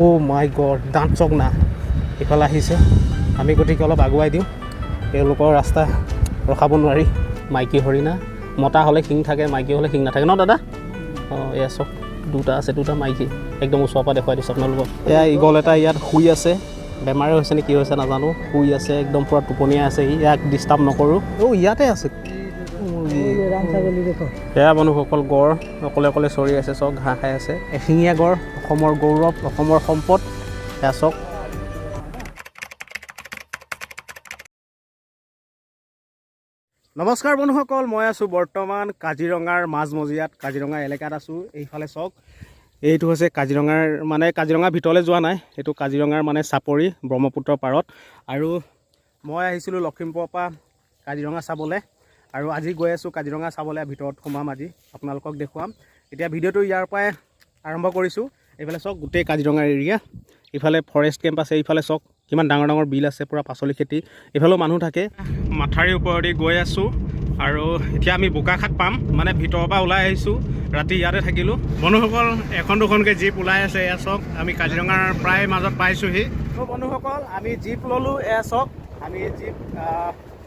অ' মাই god, দাঁত চক না ইফালে আহিছে। আমি গতিকে অলপ আগুৱাই দিওঁ, তেওঁলোকৰ ৰাস্তা ৰখাব নোৱাৰি। মাইকী হৰিণা, মতা হ'লে শিং থাকে, মাইকী হ'লে শিং নাথাকে ন দাদা? অঁ, এয়া চক দুটা আছে, দুটা মাইকী। একদম ওচৰৰ পৰা দেখুৱাই দিছোঁ আপোনালোকক। এয়া ইগল এটা ইয়াত শুই আছে, বেমাৰে হৈছে নে কি হৈছে নাজানো, শুই আছে একদম পূৰা টোপনিয়াই আছে সি। ইয়াক ডিষ্টাৰ্ব নকৰোঁ। অ' ইয়াতে আছে। এয়া বন্ধুসকল গড় অকলে অকলে চৰি আছে, চক ঘাঁহ খাই আছে। এশিঙীয়া গড়, অসমৰ গৌৰৱ, অসমৰ সম্পদ। এয়া চক। নমস্কাৰ বন্ধুসকল, মই আছোঁ বৰ্তমান কাজিৰঙাৰ মাজমজিয়াত, কাজিৰঙা এলেকাত আছোঁ। এইফালে চাওক, এইটো হৈছে কাজিৰঙাৰ, মানে কাজিৰঙাৰ ভিতৰলৈ যোৱা নাই, এইটো কাজিৰঙাৰ মানে চাপৰি, ব্ৰহ্মপুত্ৰৰ পাৰত। আৰু মই আহিছিলোঁ লখিমপুৰৰ পৰা কাজিৰঙা চাবলৈ, আৰু আজি গৈ আছোঁ কাজিৰঙা চাবলৈ, ভিতৰত সোমাম আজি, আপোনালোকক দেখুৱাম। এতিয়া ভিডিঅ'টো ইয়াৰ পৰাই আৰম্ভ কৰিছোঁ। এইফালে চাওক গোটেই কাজিৰঙা এৰিয়া, ইফালে ফৰেষ্ট কেম্প আছে, এইফালে চাওক কিমান ডাঙৰ ডাঙৰ বিল আছে, পূৰা পাচলি খেতি, এইফালেও মানুহ থাকে। মাথাউৰিৰ ওপৰেদি গৈ আছোঁ আৰু এতিয়া আমি বোকাখাত পাম, মানে ভিতৰৰ পৰা ওলাই আহিছোঁ, ৰাতি ইয়াতে থাকিলোঁ। বন্ধুসকল, এখন দুখনকৈ জীপ ওলাই আছে, এয়া চাওক, আমি কাজিৰঙাৰ প্ৰায় মাজত পাইছোঁহি। ত' বন্ধুসকল, আমি জীপ ল'লোঁ, এয়া চাওক, আমি জীপ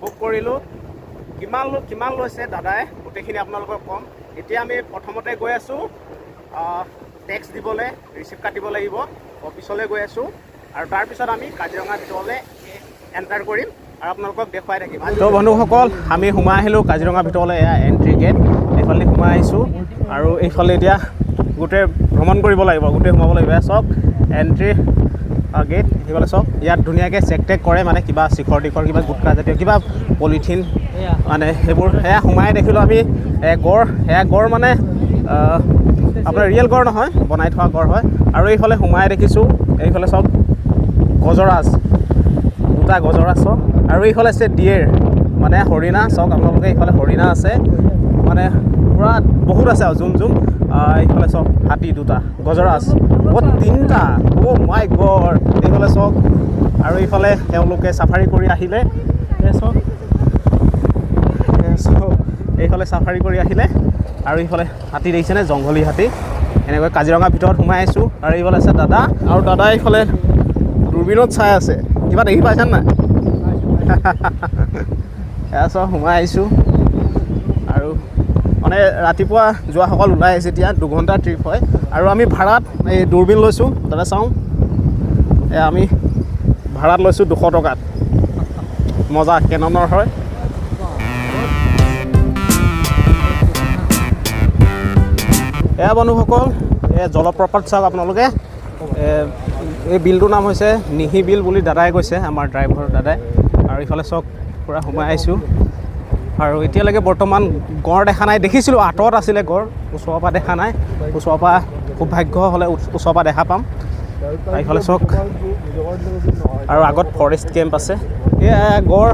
বুক কৰিলোঁ। কিমান লৈছে দাদাই গোটেইখিনি আপোনালোকক ক'ম। এতিয়া আমি প্ৰথমতে গৈ আছোঁ টেক্স দিবলৈ, ৰিচিপ্ট কাটিব লাগিব, অফিচলৈ গৈ আছোঁ। আৰু তাৰপিছত আমি কাজিৰঙাৰ ভিতৰলৈ এণ্টাৰ কৰিম আৰু আপোনালোকক দেখুৱাই থাকিম। তো বন্ধুসকল, আমি সোমাই আহিলোঁ কাজিৰঙাৰ ভিতৰলৈ। এয়া এণ্ট্ৰি গেট, এইফালে সোমাই আহিছোঁ আৰু এইফালে এতিয়া গোটেই ভ্ৰমণ কৰিব লাগিব, গোটেই সোমাব লাগিব। এয়া চাওক এণ্ট্ৰি গেট, সেইফালে চাওক, ইয়াত ধুনীয়াকৈ চেক টেক কৰে, মানে কিবা চিখৰ টিখৰ, কিবা গুটখা জাতীয় কিবা পলিথিন, মানে সেইবোৰ। সেয়া সোমাই দেখিলোঁ আমি গড়, সেয়া গড় মানে আপোনাৰ ৰিয়েল গড় নহয়, বনাই থোৱা গড় হয়। আৰু এইফালে সোমাই দেখিছোঁ, এইফালে চাওক গজৰাজ, দুটা গজৰাজ চাওক। আৰু এইফালে আছে ডিয়েৰ, মানে হৰিণা চাওক আপোনালোকে, এইফালে হৰিণা আছে, মানে পূৰা বহুত আছে আৰু জুম জুম। এইফালে চাওক হাতী দুটা, গজৰাজ, অ' তিনিটা, অ' মাই গড। এইফালে চাওক, আৰু এইফালে তেওঁলোকে চাফাৰী কৰি আহিলে, এই চাওক, এই চাওক, এইফালে চাফাৰী কৰি আহিলে। আৰু এইফালে হাতী দেখিছেনে, জংঘলী হাতী। এনেকৈ কাজিৰঙাৰ ভিতৰত সোমাই আহিছোঁ। আৰু এইফালে আছে দাদা, আৰু দাদা এইফালে দূৰবীণত চাই আছে, কিবা দেখি পাইছেনে নাই? এয়া চব সোমাই আহিছোঁ। আৰু মানে ৰাতিপুৱা যোৱাসকল ওলাই আহিছে, এতিয়া 2 ঘণ্টা ট্ৰিপ হয়। আৰু আমি ভাড়াত এই দূৰবীণ লৈছোঁ, দাদা চাওঁ, এয়া আমি ভাড়াত লৈছোঁ 200 টকাত, মজা কেননৰ হয়। এয়া বন্ধুসকল, এই জলপ্ৰপাত চাওক আপোনালোকে। এই বিলটোৰ নাম হৈছে নিহি বিল বুলি দাদাই কৈছে, আমাৰ ড্ৰাইভাৰ দাদাই। আৰু ইফালে চাওক পূৰা সোমাই আহিছোঁ। আৰু এতিয়ালৈকে বৰ্তমান গঁড় দেখা নাই, দেখিছিলোঁ আঁতৰত আছিলে গঁড়, ওচৰৰ পৰা দেখা নাই। ওচৰৰ পৰা সৌভাগ্য হ'লে ওচৰৰ পৰা দেখা পাম। আৰু ইফালে চাওক, আৰু আগত ফৰেষ্ট কেম্প আছে। এয়া গঁড়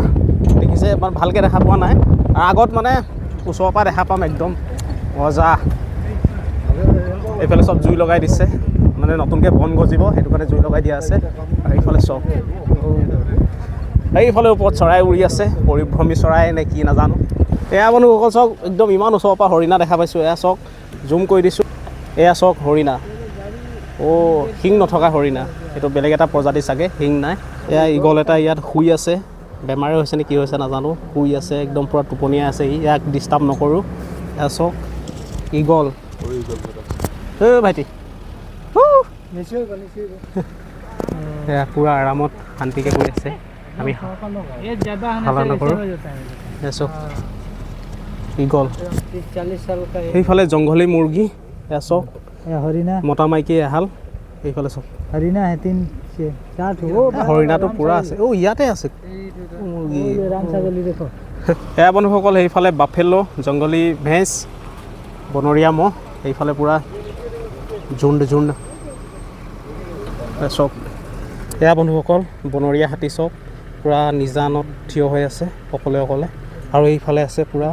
দেখিছে, ইমান ভালকৈ দেখা পোৱা নাই, আৰু আগত মানে ওচৰৰ পৰা দেখা পাম, একদম মজা। এইফালে চব জুই লগাই দিছে, মানে নতুনকৈ বন গজিব, সেইটো কাৰণে জুই লগাই দিয়া আছে। আৰু এইফালে চব, এইফালে ওপৰত চৰাই উৰি আছে, পৰিভ্ৰমী চৰাই নে কি নাজানো। এয়া বন্ধুসকল চাওক, একদম ইমান ওচৰৰ পৰা হৰিণা দেখা পাইছোঁ। এয়া চাওক, জুম কৰি দিছোঁ, এয়া চাওক হৰিণা। অ' শিং নথকা হৰিণা, এইটো বেলেগ এটা প্ৰজাতি চাগে, শিং নাই। এয়া ইগল এটা ইয়াত শুই আছে, বেমাৰে হৈছে নে কি হৈছে নাজানো, শুই আছে একদম পূৰা টোপনিয়াই আছে সি। ইয়াক ডিষ্টাৰ্ব নকৰোঁ। এয়া চাওক ইগল। ঐ ভাইটি, এয়া পূৰা আৰামত শান্তিকৈ শুই আছে, আমি হাল্লা নকৰোঁ। এয়া চাওক ইগল। 30-40 साल का। সেইফালে জংঘলী মুৰ্গী, এয়া চাওক। हरिणा। মতা মাইকী এহাল, এইফালে চাওক। हरिणा है तीन छः चार ठो। হৰিণাটো পূৰা আছে। অ' ইয়াতে আছে মুৰ্গী। राम छागली देखो। এয়া বন্ধুসকল, সেইফালে বাফেলো, জংঘলী ভেঁচ, বনৰীয়া ম'হ, সেইফালে পূৰা ঝুণ্ড ঝুণ্ড। এয়া চাওক, এয়া বন্ধুসকল বনৰীয়া হাতী চাওক, পূৰা নিজানত থিয় হৈ আছে অকলে অকলে। আৰু এইফালে আছে পূৰা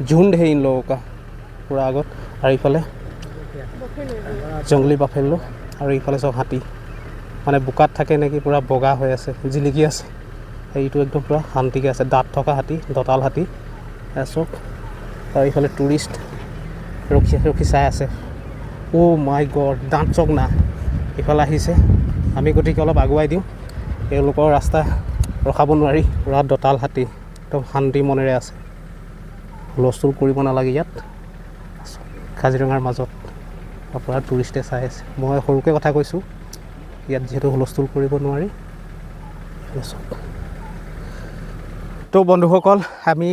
ঝুণ্ড হে ইন लोगों का পূৰা আগত। আৰু এইফালে জংঘলী বাফেলো, আৰু এইফালে চাওক হাতী, মানে বোকাত থাকে নেকি, পূৰা বগা হৈ আছে, জিলিকি আছে। সেইটো একদম পূৰা শান্তিকৈ আছে, দাঁত থকা হাতী, দঁতাল হাতী। এয়া চাওক, আৰু এইফালে টুৰিষ্ট ৰখি ৰখি চাই আছে। অ' মাই গড, দাঁত চাওক না। ইফালে আহিছে। আমি গতিকে অলপ আগুৱাই দিওঁ, তেওঁলোকৰ ৰাস্তা ৰখাব নোৱাৰি। পূৰা দঁতাল হাতী একদম শান্তি মনেৰে আছে, হুলস্থুল কৰিব নালাগে ইয়াত। কাজিৰঙাৰ মাজত পূৰা টুৰিষ্টে চাই আছে। মই সৰুকৈ কথা কৈছোঁ, ইয়াত যিহেতু হুলস্থুল কৰিব নোৱাৰি। এইফালে চাওক। তো বন্ধুসকল, আমি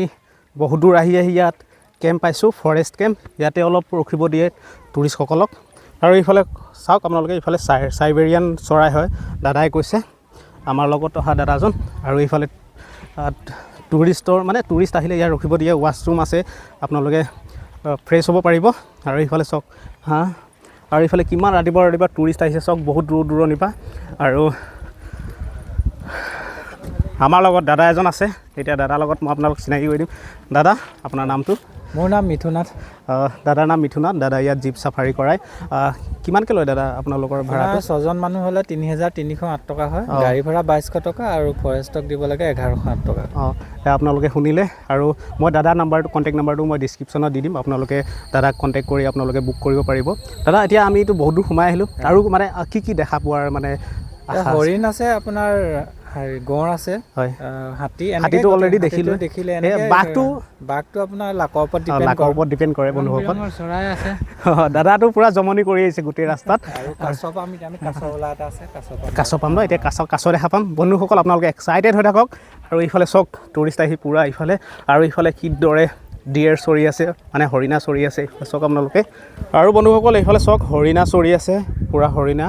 বহুত দূৰ আহি আহি ইয়াত কেম্প পাইছোঁ, ফৰেষ্ট কেম্প। ইয়াতে অলপ ৰখিব দিয়ে টুৰিষ্টসকলক। আৰু এইফালে চাওক আপোনালোকে, এইফালে চাইবেৰিয়ান চৰাই হয়, দাদাই কৈছে, আমাৰ লগত অহা দাদাজন। আৰু এইফালে টুৰিষ্টৰ, মানে টুৰিষ্ট আহিলে ইয়াত ৰখিব দিয়ে। ৱাছৰুম আছে, আপোনালোকে ফ্ৰেছ হ'ব পাৰিব। আৰু এইফালে চাওক, হাঁহ। আৰু এইফালে কিমান ৰাতিপুৱা ৰাতিপুৱা টুৰিষ্ট আহিছে চাওক, বহুত দূৰ দূৰণিৰ পৰা। আৰু আমাৰ লগত দাদা এজন আছে। এতিয়া দাদাৰ লগত মই আপোনালোক চিনাকি কৰি দিম। দাদা, আপোনাৰ নামটো? মোৰ নাম মিথুনাথ। দাদাৰ নাম মিথুনাথ। দাদা ইয়াত জীপ চাফাৰী কৰায়। কিমানকৈ লয় দাদা আপোনালোকৰ ভাড়াটো? আপোনাৰ 6জন মানুহ হ'লে 3308 টকা হয়। গাড়ী ভাড়া 2200 টকা আৰু ফৰেষ্টক দিব লাগে 1108 টকা। অঁ, এয়া আপোনালোকে শুনিলে। আৰু মই দাদাৰ নাম্বাৰটো, কণ্টেক্ট নাম্বাৰটো মই ডিছক্ৰিপশ্যনত দি দিম। আপোনালোকে দাদাক কণ্টেক্ট কৰি আপোনালোকে বুক কৰিব পাৰিব। দাদা, এতিয়া আমি এইটো বহুত দূৰ সোমাই আহিলোঁ আৰু মানে কি কি দেখা পোৱাৰ মানে এতিয়া আশা আছে? হৰিণ আছে, আপোনাৰ হেৰি গঁড় আছে, হাতী এনেকে হাতীটো already হাতীটো দেখিলোৱে। দেখিলে। এই এনেকে বাঘটো? বাঘটো আপোনাৰ লাকৰ ওপৰত ডিপেণ্ড লাকৰ কৰে। ওপৰত ডিপেণ্ড কৰে বন্ধুসকল। চৰাই আছে। দাদাটো পূৰা জমনি কৰি আহিছে গোটেই ৰাস্তাত। আৰু কাছ পাম। এতিয়া আমি কাছ ওলা এটা আছে, কাছ পাম। কাছ পাম ন? এতিয়া কাছ কাছ দেখা পাম। বন্ধুসকল, আপোনালোকে এক্সাইটেড হৈ থাকক। আৰু এইফালে চাওক, টুৰিষ্ট আহি পূৰা ইফালে। আৰু ইফালে কিদৰে ডিয়েৰ চৰি আছে, মানে হৰিণা চৰি আছে, এইফালে চাওক আপোনালোকে। আৰু বন্ধুসকল, এইফালে চাওক, হৰিণা চৰি আছে, পূৰা হৰিণা।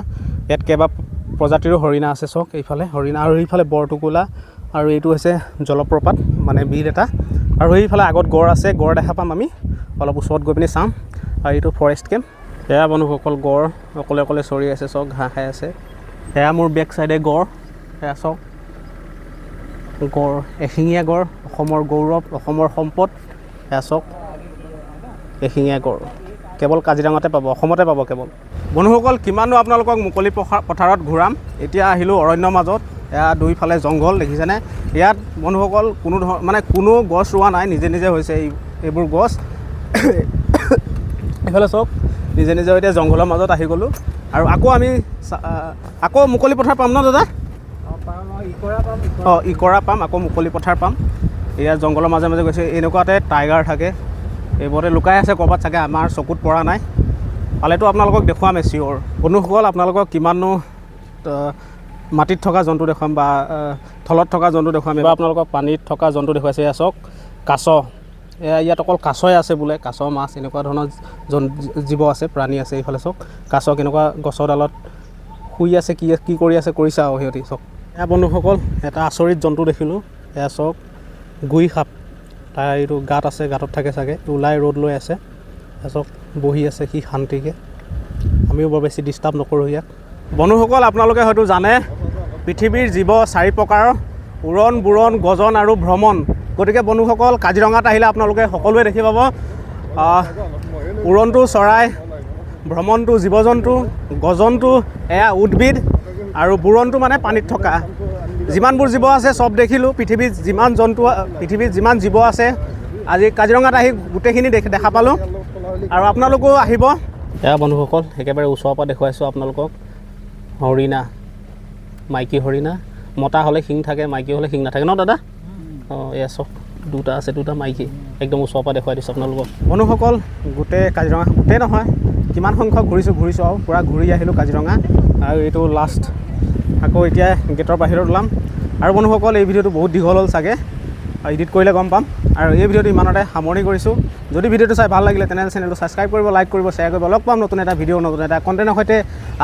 ইয়াত কেইবা প্ৰজাতিৰো হৰিণা আছে। চাওক এইফালে হৰিণা আৰু এইফালে বৰটোকোলা। আৰু এইটো হৈছে জলপ্ৰপাত, মানে বিল এটা। আৰু এইফালে আগত গড় আছে, গড় দেখা পাম আমি, অলপ ওচৰত গৈ পিনি চাম। আৰু এইটো ফৰেষ্ট কেম্প। এয়া বন্ধুসকল, গড় অকলে অকলে চৰি আছে, চাওক, ঘাঁহ খাই আছে। এয়া মোৰ বেক চাইডে গড়, এয়া চাওক গড়, এশিঙীয়া গড়, অসমৰ গৌৰৱ, অসমৰ সম্পদ। এয়া চাওক এশিঙীয়া গড়, কেৱল কাজিৰঙাতে পাব, অসমতে পাব কেৱল। বন্ধুসকল, কিমাননো আপোনালোকক মুকলি পথাৰত ঘূৰাম? এতিয়া আহিলোঁ অৰণ্যৰ মাজত। এয়া দুইফালে জংঘল দেখিছেনে? ইয়াত বন্ধুসকল কোনো ধৰ মানে কোনো গছ ৰোৱা নাই, নিজে নিজে হৈছে এইবোৰ গছ। এইফালে চাওক, নিজে নিজে। এতিয়া জংঘলৰ মাজত আহি গ'লোঁ আৰু আকৌ আমি আকৌ মুকলি পথাৰ পাম ন দাদা? অঁ, ইকৰা পাম, আকৌ মুকলি পথাৰ পাম। এয়া জংঘলৰ মাজে মাজে গৈছে। এনেকুৱাতে টাইগাৰ থাকে, এইবোৰতে লুকাই আছে ক'ৰবাত চাগে, আমাৰ চকুত পৰা নাই। পালেতো আপোনালোকক দেখুৱামেই চিয়'ৰ। বন্ধুসকল, আপোনালোকক কিমাননো মাটিত থকা জন্তু দেখুৱাম বা থলত থকা জন্তু দেখুৱাম বা আপোনালোকক পানীত থকা জন্তু দেখুৱাইছে। এয়া চাওক কাছ। এয়া ইয়াত অকল কাছই আছে বোলে, কাছ, মাছ, এনেকুৱা ধৰণৰ জীৱ আছে, প্ৰাণী আছে। এইফালে চাওক কাছ কেনেকুৱা গছৰ ডালত শুই আছে, কি কি কৰি আছে কৰিছে আৰু সিহঁতি চাওক। এয়া বন্ধুসকল, এটা আচৰিত জন্তু দেখিলোঁ। এয়া চাওক গুই সাপ। তাৰ এইটো গাঁত আছে, গাঁতত থাকে চাগে, ওলাই ৰ'দ লৈ আছে। এয়া চাওক বহি আছে সি শান্তিকৈ। আমিও বৰ বেছি ডিষ্টাৰ্ব নকৰোঁ ইয়াক। বন্ধুসকল, আপোনালোকে হয়তো জানে পৃথিৱীৰ জীৱ চাৰি প্ৰকাৰৰ: উৰণ, বুৰণ, গজন আৰু ভ্ৰমণ। গতিকে বন্ধুসকল, কাজিৰঙাত আহিলে আপোনালোকে সকলোৱে দেখি পাব উৰণটো চৰাই, ভ্ৰমণটো জীৱ জন্তু, গজনটো এয়া উদ্ভিদ আৰু বুৰণটো মানে পানীত থকা। যিমানবোৰ জীৱ আছে চব দেখিলোঁ। পৃথিৱীত যিমান জন্তু, পৃথিৱীত যিমান জীৱ আছে, আজি কাজিৰঙাত আহি গোটেইখিনি দেখা পালোঁ আৰু আপোনালোকো আহিব। এয়া বন্ধুসকল, একেবাৰে ওচৰৰ পৰা দেখুৱাইছোঁ আপোনালোকক হৰিণা, মাইকী হৰিণা। মতা হ'লে শিং থাকে, মাইকী হ'লে শিং নাথাকে ন দাদা? অঁ, এয়া চাওক দুটা আছে, দুটা মাইকী। একদম ওচৰৰ পৰা দেখুৱাই দিছোঁ আপোনালোকক। বন্ধুসকল, গোটেই কাজিৰঙা, গোটেই নহয়, কিমান সংখ্যক ঘূৰিছোঁ, ঘূৰিছোঁ আৰু পূৰা ঘূৰি আহিলোঁ কাজিৰঙা। আৰু এইটো লাষ্ট, আকৌ এতিয়া গেটৰ বাহিৰত ওলাম। আৰু বন্ধুসকল, এই ভিডিঅ'টো বহুত দীঘল হ'ল চাগে, এডিট কৰিলে গম পাম। আৰু এই ভিডিঅ'টো ইমানতে সামৰণি কৰিছোঁ। যদি ভিডিঅ'টো চাই ভাল লাগিলে তেনেহ'লে চেনেলটো ছাবস্ক্ৰাইব কৰিব, লাইক কৰিব, শ্বেয়াৰ কৰিব। লগ পাম নতুন এটা ভিডিঅ', নতুন এটা কণ্টেণ্টৰ সৈতে।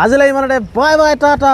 আজিলৈ ইমানতে, বাই বাই, টাটা।